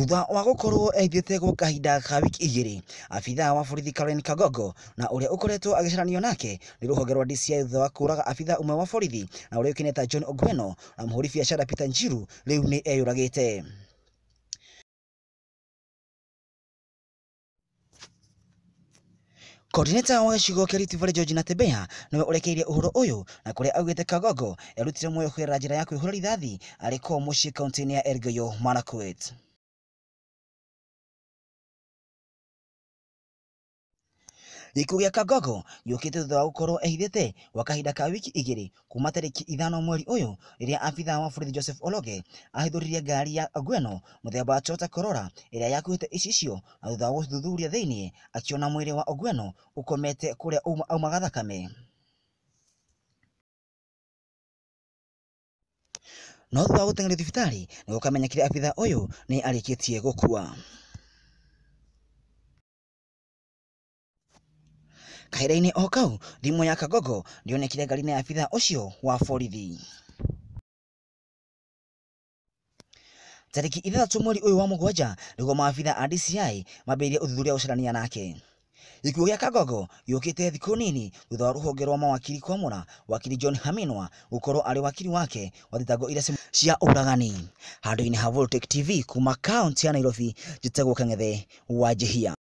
Thutha wa gũkorwo ehithĩte gwa kahinda ka wiki igĩrĩ, abithaa wa borithi Caroline Kangogo na ũrĩa ũkoretwo agĩcaranio nake nĩ rũhonge rwa DCI thutha wa kũraga abithaa ũmwe wa borithi na ũrĩa ũĩkaine ta John Ogweno na mũhũri biacara Peter Njiru rĩu nĩ eyũragĩte. Coordinator wa gĩcigo kĩa Rift Valley George Natembeya nĩwe ũrekeirie ũhoro ũyũ na kũrĩa augĩte Kangogo erutire muoyo kũgerera njĩra ya kwĩhũra rithathi arĩ kwao mũciĩ kaunti-inĩ ya Elgeyo Marakwet. Gĩkuũ gĩa Kangogo gĩũkĩte thutha wa gũkorwo ehithĩte gwa kahinda ka wiki igĩrĩ kuma tarĩki 5 mweri ũyũ rĩrĩa abithaa wa borithi Joseph Ologe ahithũririe ngari ya Ogweno mũthemba wa Toyota Corolla ĩrĩa yakuĩte icicio na thutha wa gũthuthuria thĩinĩ akĩona mwĩrĩ wa Ogweno ũkomete kũrĩa aumaga thakame. No thutha wa gũteng'erio thibitarĩ nĩ gũkamenyekire abithaa ũyũ nĩ arĩkĩtie gũkua. Kahinda-inĩ o kau thimũ ya Kangogo ndĩonekire ngari-inĩ ya abithaa ũcio wa borithi. Tarĩki 6 mweri ũyũ wa mũgwanja nĩguo maabithaa a DCI mambĩrĩirie ũthuthuria wa gũcarania nake. Gĩkuũ gĩa Kangogo gĩũkĩte thikũ nini thutha wa rũhonge rwa mawakiri kwamũra wakiri John Haminwa gũkorwo arĩ wakiri wake wa thitango iria cia ũragani. Handũ-inĩ ha Voltec TV kuma kaunti ya Nairobi, njĩtagwo Kang'ethe wa Njihia.